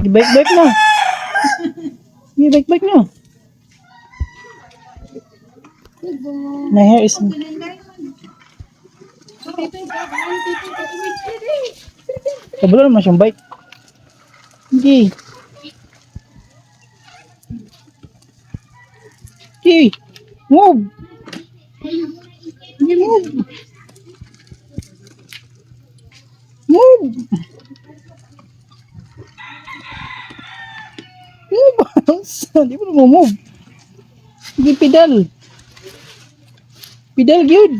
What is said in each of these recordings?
Bike bike na. Bike bike na. My hair is. Kabalo naman siyang bike. Hindi. Hindi. Move. Hindi, move. Move. Move. Hindi mo na move. Hindi, pedal. Pedal gyud.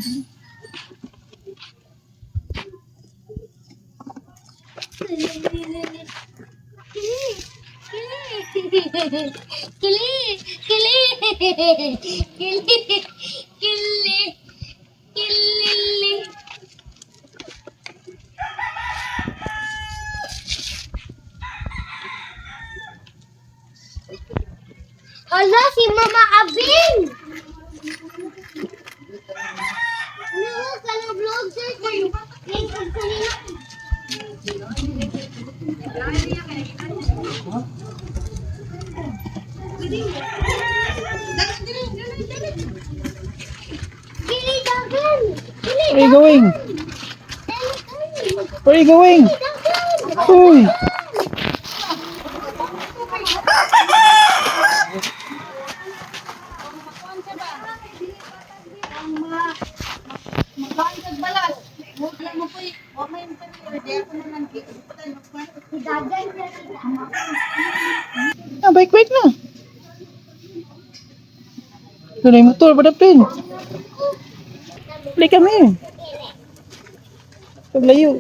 Kili, kili, kili, kili, kili. Hala, si Mama Abing! Ano, kano vlog, sir? Lingkod kanina. Kili, dagan! Kili, Where are you going? dagan! Where are you going? Dagan! Uy! Dagan! Ah, bike bike na. Ito na yung motor, padapin. Play kami. Paglayo.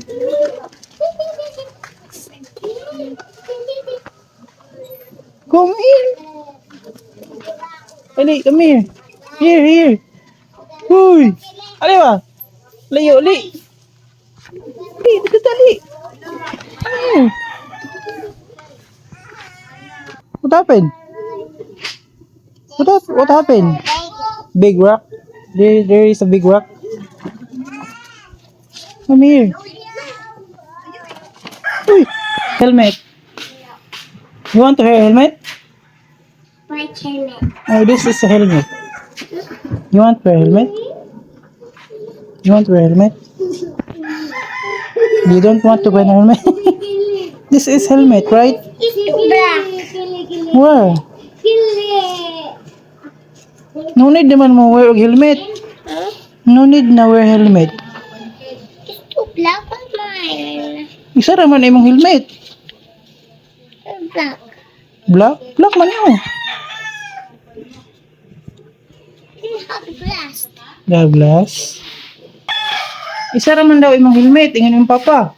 Come here. Ali, come here. Here, here. Uy. Ali ba? Layo, ali. Ali, dito dali. Come here. What happened? What happened? Big rock. There is a big rock. Come here. Uy, helmet. You want to wear helmet? White helmet. Oh, this is a helmet. You want to wear helmet? You want to wear helmet? You don't want to wear helmet? This is helmet, right? It's black. Where? No need naman mo wear og helmet. No need na wear helmet. It's too black on mine. Isa ra man imong helmet. Black. Black? Black man yun. You have glass. The glass. Isa ra man daw imong helmet, ingon yung papa.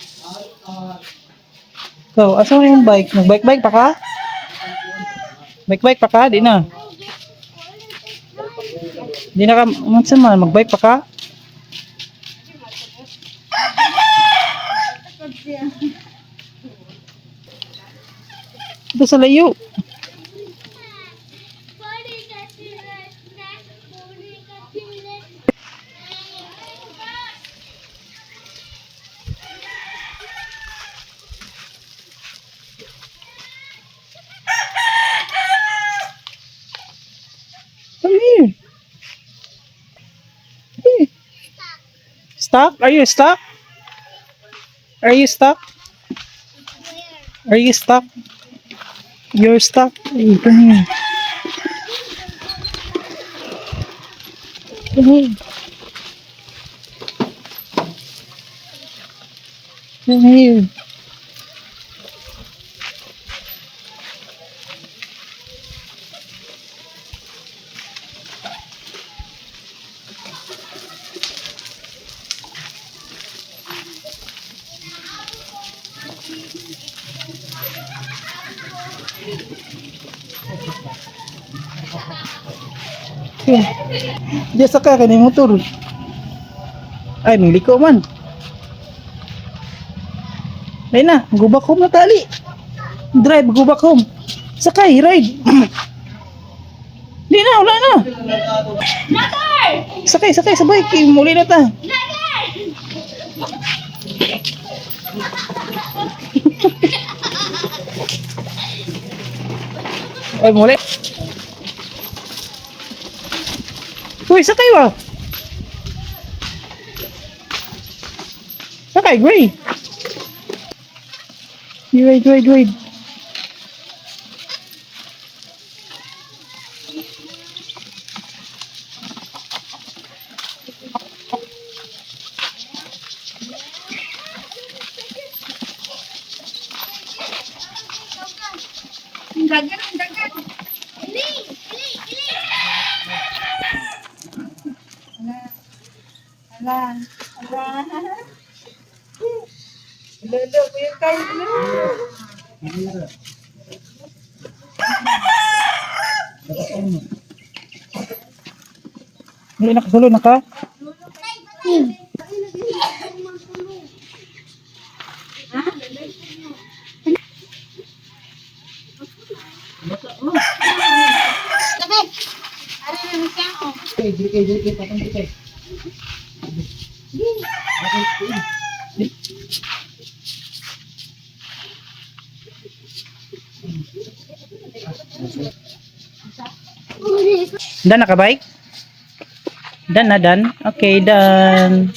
So, asa man yung bike? Nag-bike-bike pa ka? Bike-bike pa ka? Di na. Di na ka, unsa man, mag-bike pa ka? Ito sa layo. Come here. Here. Stuck? Are you stuck? Are you stuck? Are you stuck? You're stuck. Hey, come here. Come here. Come here. Yeah. Diya sa ka, kani motor. Ay, liko man. Ay na, go back home na tali. Drive, go back home. Sakay, ride. Di na, wala na. Sakay, sakay, sabay. Muli na ta. Ay, muli. Uy, sakay ba? Sakay, Gray. Wait, wait, wait. Ang dagan, ang dagan. Ili, ili, ili. Ala, ala. Lolo, kuya kayo. Muli nakasulod na ka? Tabi. Ano na siya, oh. Okay, dili kay, dili kay, patong kay. Done na ka bike? Done na, done? Okay, done.